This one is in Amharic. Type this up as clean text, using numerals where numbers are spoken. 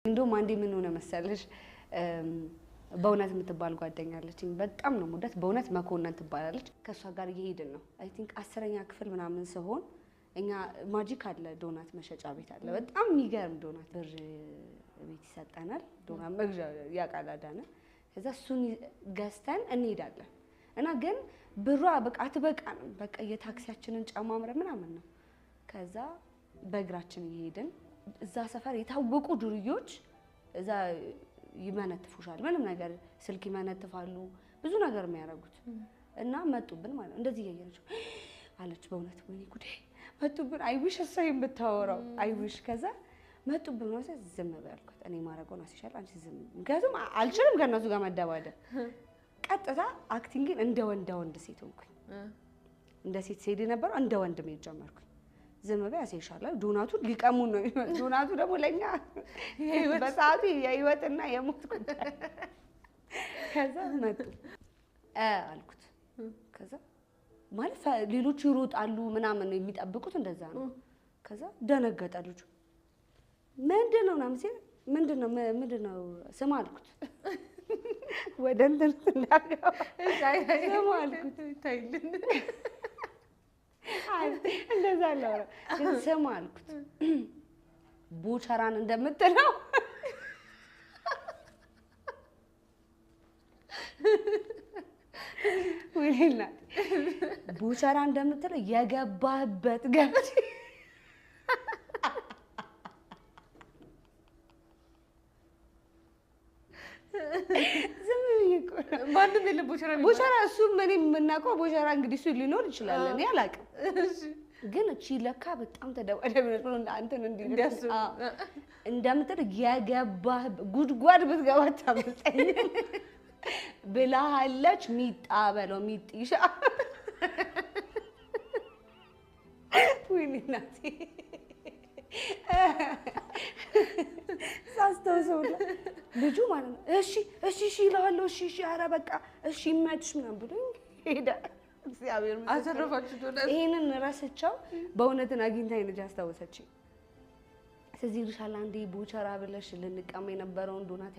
እንደውም አንዴ ምን ሆነ መሰለሽ፣ በእውነት የምትባል ጓደኛ አለችኝ። በጣም ነው የምወዳት። በእውነት መኮንን ትባላለች። ከእሷ ጋር እየሄድን ነው፣ I think 10ኛ ክፍል ምናምን ስሆን፣ እኛ ማጂክ አለ፣ ዶናት መሸጫ ቤት አለ። በጣም የሚገርም ዶናት፣ ብር ቤት ይሰጠናል። ዶናት መግዣ ያውቃል አዳነ። ከዛ እሱን ገዝተን እንሄዳለን እና ግን ብሯ በቃ አትበቃንም። በቃ የታክሲያችንን ጨማምረ ምናምን ነው። ከዛ በእግራችን እየሄድን እዛ ሰፈር የታወቁ ዱርዮች እዛ ይመነትፉሻል። ምንም ነገር ስልክ ይመነትፋሉ፣ ብዙ ነገር የሚያደርጉት እና መጡብን ማለት ነው። እንደዚህ እያየናቸው አለች በእውነት፣ ወይኔ ጉዴ መጡብን። I wish እሷ የምታወራው፣ I wish። ከዛ መጡብን ማለት ዝም በይ አልኳት። እኔ ማድረገውን አስይሻለሁ፣ አንቺ ዝም፣ ምክንያቱም አልችልም ከእነሱ ጋር መደባደብ። ቀጥታ acting ን እንደ ወንድ ወንድ ሴት ሆንኩኝ። እንደ ሴት ስሄድ የነበረው እንደ ወንድ መሄድ ጀመርኩኝ። ዝም በይ አስይሻለሁ። ዶናቱን ሊቀሙን ነው የሚመ ዶናቱ ደግሞ ለእኛ በሰዓቱ የህይወትና የሞት ጉዳይ። ከዛ መጡ አልኩት። ከዛ ማለት ሌሎቹ ይሮጣሉ ምናምን ነው የሚጠብቁት፣ እንደዛ ነው። ከዛ ደነገጠ ልጁ። ምንድን ነው ምናምን ሲል፣ ምንድን ነው ስም አልኩት። ወደ እንትን እንዳልገባ ስም አልኩት። ታይልን። አይ እንደዛ አላወራም፣ ግን ስም አልኩት። ቦቸራን እንደምትለው፣ ወይኔ እናቴ፣ ቦቸራ እንደምትለው የገባህበት ገብቼ ዝም ብዬ እኮ ነው። ማንም የለም ቦቸራ የሚባል። ቦቸራ እሱም እኔ የምናውቀው ቦቸራ እንግዲህ እሱ ሊኖር ይችላል፣ እኔ አላውቅም። ግን እቺ ለካ በጣም ተደባዳቢ ነች ብሎ እንትን እንዲያስቡ። አዎ። እንደምትል የገባህ ጉድጓድ ብትገባ ታመልጠኝ ብላሃለች። ሚጣ በለው ሚጢሻ። ወይኔ እናቴ ሳስታውሰው ሁላ ልጁ ማለት ነው። እሺ እሺ እሺ እለዋለሁ፣ እሺ እሺ፣ ኧረ በቃ እሺ ይመችሽ ምናምን ብሎኝ ሄደ። እግዚአብሔር ምስክሬ። አተረፋችሁ ዶናት። ይሄንን ረስቸው በእውነትን አግኝታኝ ልጅ አስታወሰችኝ። ስለዚህ ይልሻል አንዴ ቦቸራ ብለሽ ልንቀማ የነበረውን ዶናት።